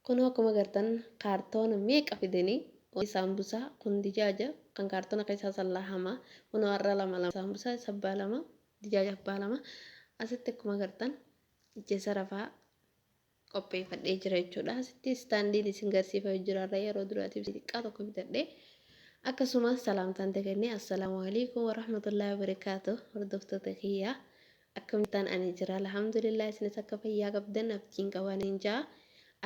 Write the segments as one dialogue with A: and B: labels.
A: Kunoo akkuma agartan kaartoona meeqa fidanii saambusaa kun dijaaja kan kaartoona keessaa sallaahamaa kunoo har'a lama lama saambusaa sabbaa lama dijaaja abbaa lama asitti akkuma agartan ijjeessa rafaa qopheeffadhee jira jechuudha. Asitti istaandiin isin garsiifamee jira irra yeroo duraatiif xiqqaa tokko bitadhee akkasuma salaamtaan tegannee assalaamu alaikum warahmatullaahi wabarakaatu hordoftoota kiyyaa akkamittaan ani jira alhamdulillah isinis akka fayyaa qabdan abdiin qabaan hin jaa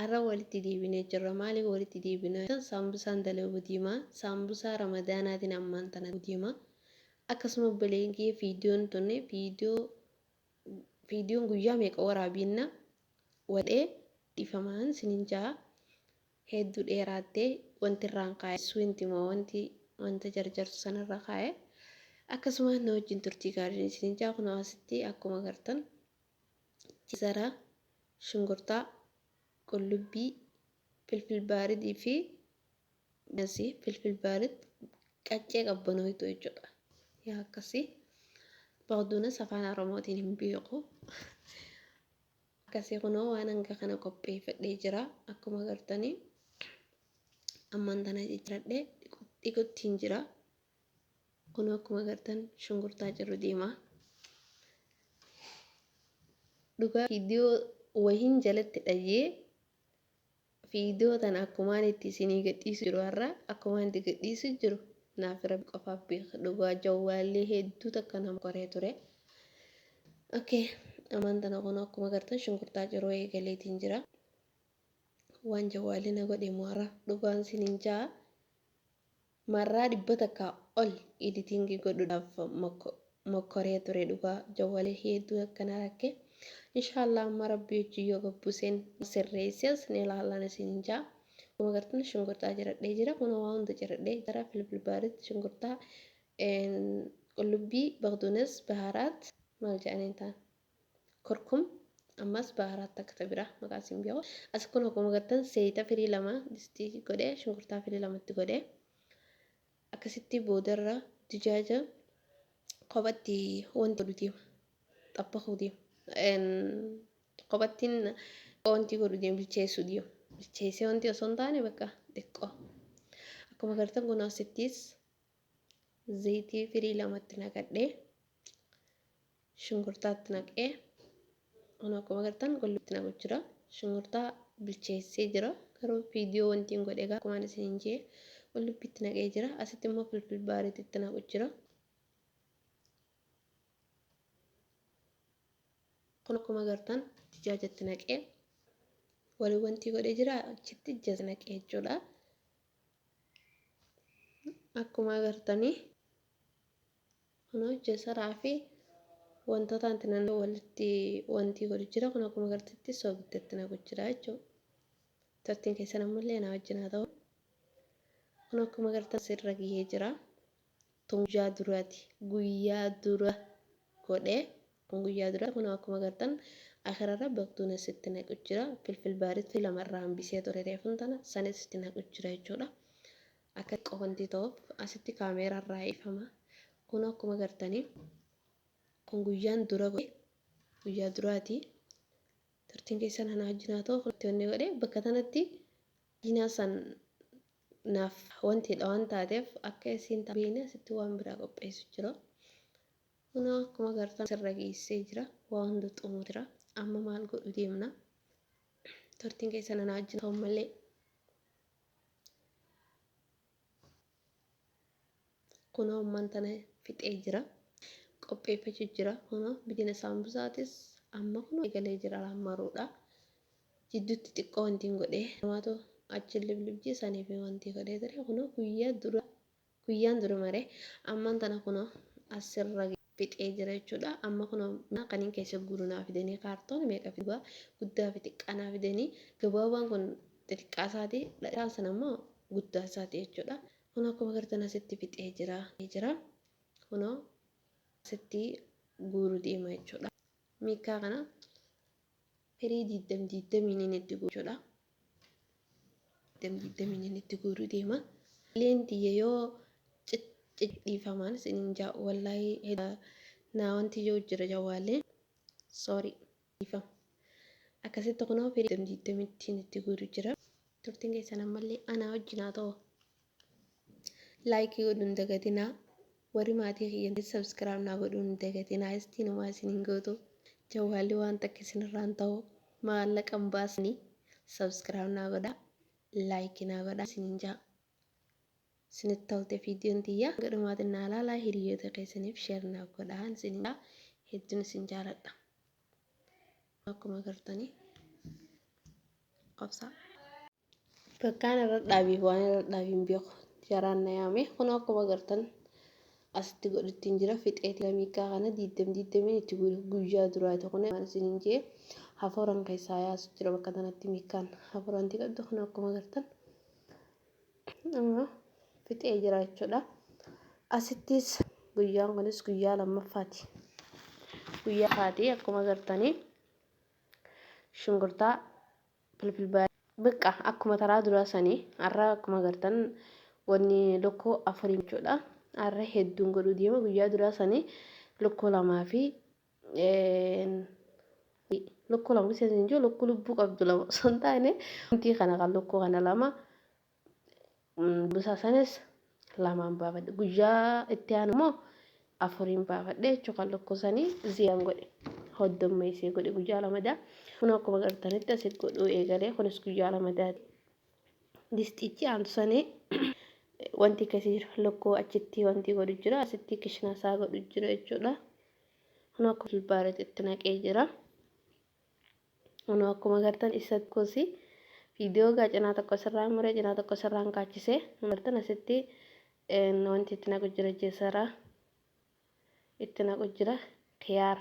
A: arra walitti deebinee jirra. Maaliif walitti deebinee? Saambusaan dalaguu deema, saambusaa ramadaanaatiin ammaan tana deema. Akkasuma obboleen kiyya viidiyoon tun viidiyoon guyyaa meeqa waraabiinna wadhee dhifamaan sinin jaa hedduu dheeraattee wanti irraan kaa'e suwinti moo wanti wanta jarjartu sanarra kaa'e. Akkasuma na wajjin turtii gaariin isinin jaa. Kunoo asitti akkuma agartan jizara, shunkurtaa, qullubbii, filfil baaridii fi asii filfil baarid qaccee qabbanooytu jechuudha. Yaa akkasii baqduunas afaan Oromootiin hin beeku. Akkasii kunoo waan hanga kana qopheeffadhee jira. Akkuma agartanii ammaan tana jijjiiradhee dhiquttiin jira. Kunoo akkuma agartan shunkurtaa jiru deema. Dhugaa viidiyoo wahiin jalatti dhayyee viidiyoo tana akkumaan itti isinii gadhiisu jiru har'a akkumaan itti gadhiisu jiru naaf rabbi qofaaf beeka. Dhugaa jawwaallee hedduu takka nama qoree ture. Okay, ammaan tana kun akkuma agartan shunkurtaa jiru eegaleetiin jira. Waan jawwaallee na godhe mo'ara dhugaan isiniin jaa marraa 100 ol editingii godhuudhaaf mokkoree ture dhugaa jawwalee hedduu akkana rakke. Inshaallah amma rabbi hojii yoo gabbuseen sirreesses ni ilaallan isin jaa. Akkuma agartan shunkurtaa jiradhee jira. Kun waa hunda jiradhee jira. Filfil baarit, shunkurtaa, qullubbii, baqduunas, baharaat maal jedhaniin ta'an kurkum ammas baharaat takka bira maqaa isin beeku. As kun akkuma agartan seeyita firii lama distii godhee shunkurtaa firii lamatti godhee akkasitti boodarra dijaaja kophatti wanti godhu deema. Xabbaquu deema. Kophattiin wanti godhu deema, bilcheessuu deema. Bilcheessee wanti osoo hin taane bakka xiqqoo. Akkuma agartan kun asittis zayitii firii lamatti naqadhee shunkurtaatti naqee kun akkuma agartan qullubbiitti naqu jira. Shunkurtaa bilcheessee jira. Garuu viidiyoo wanti hin godhe egaa akkuma isin hin jee qullubbiitti naqee jira. Asitti immoo filfil baariitti naqu jira. Kun akkuma agartan dijaajatti naqee waliin wanti godhee jira achitti ija naqee jechuudha. Akkuma agartanii kunoo jasaraa fi wantoota anti naannoo walitti wanti godhu jira. Kun akkuma agartitti soogidatti naqu jira jechuudha. Turtiin keessan ammallee na wajjin haa ta'u. Kun akkuma agartan sirra gahee jira. Tun guyyaa duraati. Guyyaa dura godhee kun guyyaa dura kun akkuma agartan akirarra baqtuun asitti naqu jira. Filfil baaritti lamarraa hambisee ture reefuun tana sanis itti naqu jira jechuudha. Akka qofanti ta'uuf asitti kaameeraarraa ifama. Kun akkuma agartanii kun guyyaan dura godhe guyyaa duraati. Turtiin keessan ana wajjin haa ta'u. Kun itti wanni godhe bakka tanatti diinaa san naaf wanti waan taateef akka isiin beekne asitti waan biraa qopheessu jira. Kun akkuma agartan sirra geessee jira. Waa hunda xumurira. Amma maal godhu deemna? Turtiin keessan ana wajjin ta'u malee. Kunoo ammaan tana fixee jira. Qopheeffachuu jira. Kunoo bidina saambusaatis amma kunoo eegalee jira maruudha. Jidduutti xiqqoo wanti hin godhee namaatu achi liblibjii sanii fi wanti godhee ture. Kunoo guyyaa dura guyyaan dura maree ammaan tana kunoo asirra fixee jira jechuudha. Amma kunoo kaniin keessa guuru naa fidanii kaartoon meeqa fiduu guddaa fi xiqqaa naa fidanii gabaabaan kun xixiqqaa isaati dheeraan sana immoo guddaa isaati jechuudha. Kun akkuma agartan asitti fixee jira. Jira. Kunoo asitti guuru deema jechuudha. Miikaa kana firii diddam diddamiin inni itti guuru jechuudha. Diddam diddamiin inni itti guuru deema. Leen tiyya yoo dhiifamaan isiniin jaa wallaahi naa wanti yoo jira jawwaalee sorry dhiifama. Akkasitti kunoo firii digdamittiin itti guutu jira. Turtiin keessan ammallee anaa wajjin haa ta'u. Like godhuu hin dagatinaa. Warri maatii kiyyan subscribe naa godhuu hin dagatinaa. Istiinumaa isin hin gootu. Jawwaalli waan takka isinirraan ta'u maallaqa hin baasanii subscribe naa godhaa. Like naa godhaa isiniin jaa. Isinitti tolte viidiyoon tiyya. Gadhumaatiin naa ilaalaa, hiriyoota keessaniif share naa godhaa isiniin jaa. Hedduun isin jaaladha. Akkuma agartanii obsaa. Bakkaan irra dhaabiif waan irra dhaabiin beeku jaraan na yaame. Kun akkuma agartan asitti godhuttiin jira. Fixeeti miikaa kana diidam diidamiin itti godhu guyyaa duraati. Kun waan isiniin jee hafuuran keessaa yaasu jira bakka kanatti miikaan hafuuran qabdu. Kun akkuma agartan amma fixee jira jechuudha. Asittis guyyaan kunis guyyaa lammaffaati. Guyyaa faati akkuma agartanii shunkurtaa, filfil biqqa akkuma taraa duraa sanii har'a akkuma agartan wanni lukkuu afurii jechuudha. Har'a hedduun godhuu deema. Guyyaa duraa sanii lukkuu lamaa fi lukkuu lama keessa hin jiru, lukkuu lubbuu qabdu lama osoo hin taane wanti kana kan lukkuu kana lama busaa sanis lamaan baafadhe. Guyyaa itti aanu immoo afuriin baafadhe jechuudha. Kan lukkuu sanii ziyaan godhe, hoddommeessee godhe guyyaa lamadaa. Kun akkuma agartanitti asit godhuu eegalee, kunis guyyaa lamadaati. Distichi aantu sanii wanti akkasii jira, lukkuu achitti wanti godhu jira, asitti kishinaa isaa godhu jira jechuudha. Kun akkuma filbaaretti itti naqee jira. Kun akkuma agartan isa kusi viidiyoo gaa cinaa tokko sirraa muree cinaa tokko sirraan kaachisee agartan asitti wanti itti naqu jira, jeesara itti naqu jira, kiyaar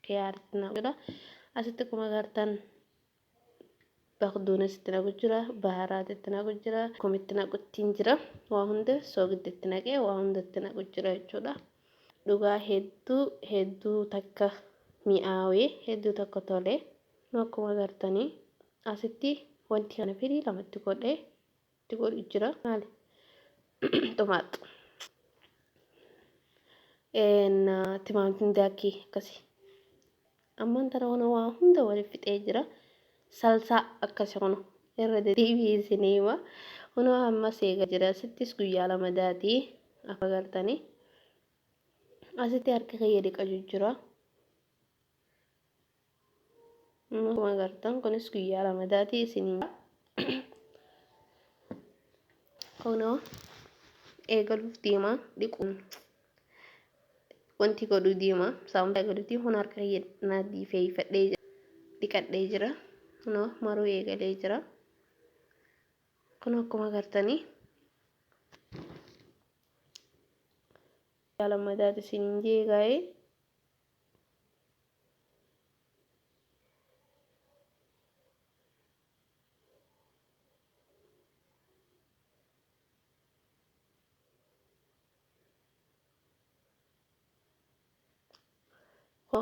A: kiyaar itti naqu jira. Asitti akkuma agartan baqduunis itti naqu jira, baharaat itti naqu jira, kum itti naquttiin jira, waa hunda soogidda itti naqee waa hunda itti naqu jira jechuudha. Dhugaa hedduu hedduu takka mi'aawee, hedduu tokko tole. Akkuma agartanii asitti wanti kana firii lamatti godhee itti godhu jira. Maali? Xumaaxu. Timaatiin daakii akkasi. Ammaan tana kana waa hunda waliif fixee jira. Salsaa akkasi kun irra deddeebi'ee isinii hima. Kunoo ammas eegaa jira. Asittis guyyaa lamadaati. Akka agartanii. Asitti harka kiyya dhiqatu jira. Akkuma agartan kunis guyyaa lamadaati isinii. Kunoo eegaluuf deema, dhiquun wanti godhuu deema. Saamunaa eegaluuti kun harka kiyya naadii fe'ifadhee dhiqadhee jira. Kunoo maruu eegalee jira. Kun akkuma agartanii guyyaa lamadaati isiniin jee gaa'ee.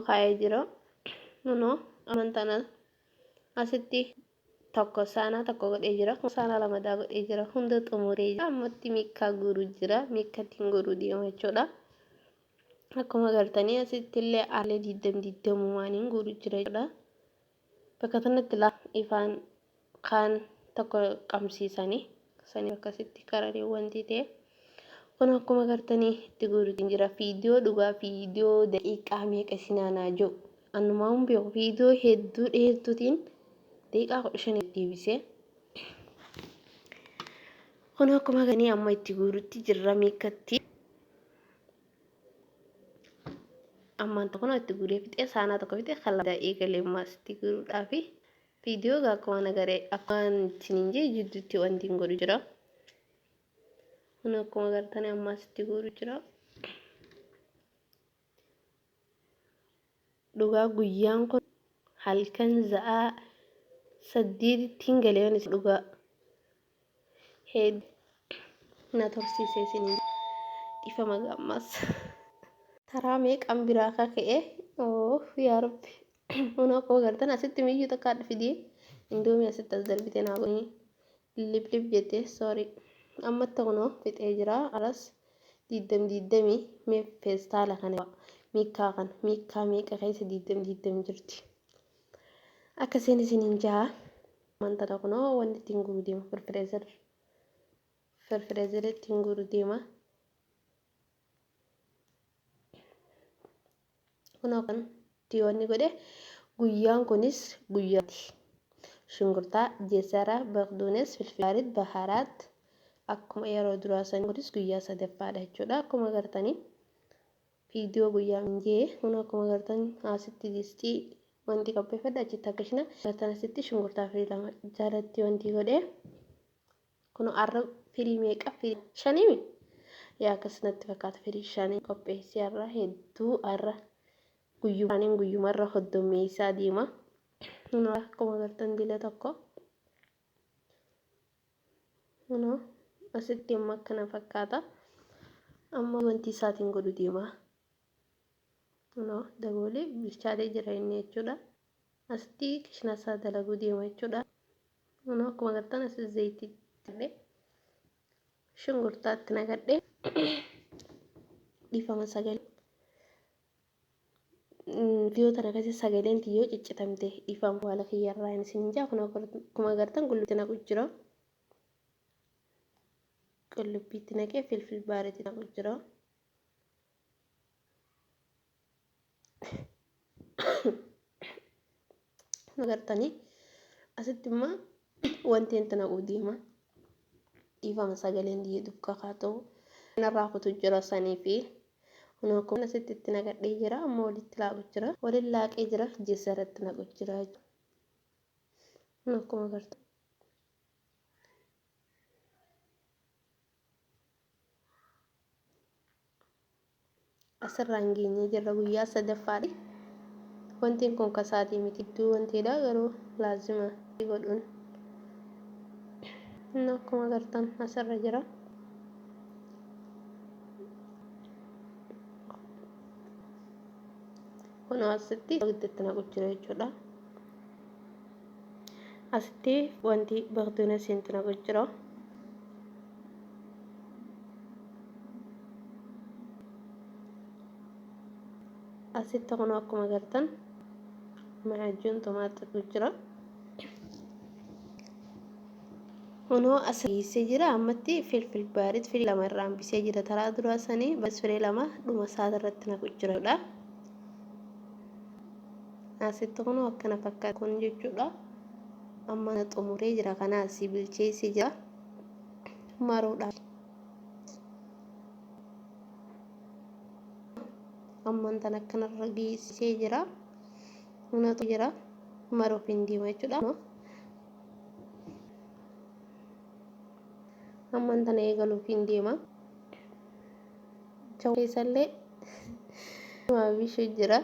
A: Kaa'ee jira. Kunoo amantana asitti tokko saanaa tokko godhee jira. Saanaa lamadaa godhee jira. Hunda xumuree jira. Ammatti miikkaa guuruu jira. Miikkattiin guuruu deema jechuudha. Akkuma agartanii asitti illee aalee diidam diidamumaaniin guuruu jira jechuudha. Bakka kanatti laa ifaan kaan tokko qabsiisanii sanii akkasitti kararee wanti ta'e. Kun akkuma agartanii itti guuruutiin jira. Viidiyoo dhugaa viidiyoo daqiiqaa meeqa isinaanaa jiru. Annumaa hin beeku, viidiyoo hedduu dheertuutiin daqiiqaa 15 deebisee. Kun akkuma agartanii amma itti guuruutti jirra miikkatti. Ammaan tokko itti guuree fixee, saanaa tokko fixee kan lamadaa eegalee ammaas itti guuruudhaafi. Viidiyoo akkuma nagaree akkuma isiniin jee jidduutti wanti hin godhu jira. Kun akkuma agartanii ammaas itti guuru jira. Dhugaa guyyaan kun halkan za'aa 8tti galee dhugaa hedduu na tursiisee isiniin dhiifama gaammas. Taraa meeqan biraa kaka'e, oh yaa rabbi. Kun akkuma agartan asitti miyyuu takka fidee indoomii asitti as darbite naa godhanii lip lip jette, sorry. Ammatti kunoo fixee jira. Aras diidam diidamii mee feestaala kana miikkaa kana miikkaa meeqa keessa diidam diidam jirti. Akkasiin isiniin jaha. Wanta kunoo wanti ittiin guuru deema firfireezera ittiin guuru deema. Kunoo kan wanni godhe guyyaan kunis guyyaati. Shunkurtaa, jesara, baqduunis, filfilaarit, baharaat akkuma yeroo duraa san kunis guyyaa sadaffaadha jechuudha. Akkuma agartanii viidiyoo guyyaa jee kun akkuma agartan asitti distii wanti qopheeffadha achitti akkasina agartan asitti shunkurtaa firii lama jalatti wanti godhe kun arra firii meeqa firii shanii yaa akkasinatti fakkaata firii shanii qopheessee har'a hedduu har'a guyyumaan guyyumarra hoddommeessaa deema. Akkuma agartan dila tokko kunoo asitti amma akkana fakkaata. Amma wanti isaatiin godhu deema. Kunoo daboolee bilchaatee jira inni jechuudha. Asitti kishina isaa dalaguu deema jechuudha. Kunoo akkuma agartan asitti zayitii illee shunkurtaatti naqadhee dhiifama sagalee. Viidiyoo tana keessa sagaleen tiyyoo ciccitamte dhiifama waala kiyyarraa isin jaa. Kun akkuma agartan qullubbiitti naqu jira. Qullubbiitti naqee filfil baariitti naqu jira. Agartanii asitti immoo wanti itti naqu deema. Dhiifama sagaleen tiyyoo dukkaa haa ta'u. Narraa kutu jira sanii fi kun akkuma asitti itti naqadhee jira amma walitti laaqu jira. Waliin laaqee jira jessaratti naqu jira. Kun akkuma agartan. Asirraan geenyee jirra guyyaa sadaffaadha. Wanti kun kasaatii miti iddoo wantiidha garuu laazima godhuun. Inni akkuma agartan asirra jira. Kun asitti itti naqu jira jechuudha. Asitti wanti baqtuun asitti naqu jira. Asitti kun akkuma agartan macaajuun tomaaxatu jira. Kunoo as geessee jira ammatti filfil baarit firii lama irraa hambisee jira taraa duraa sanii bas firii lama dhuma isaa irratti naqu jira. Asitti kunoo akkana fakkaata kun jechuudha. Amma xumuree jira kana asii bilcheessee jira. Maruudhaaf. Ammaan tan akkanarra geessisee jira. Kunatu jira. Maruuf hin deema jechuudha. Ammaan tana eegaluuf hin deema. Keessallee bishuu jira.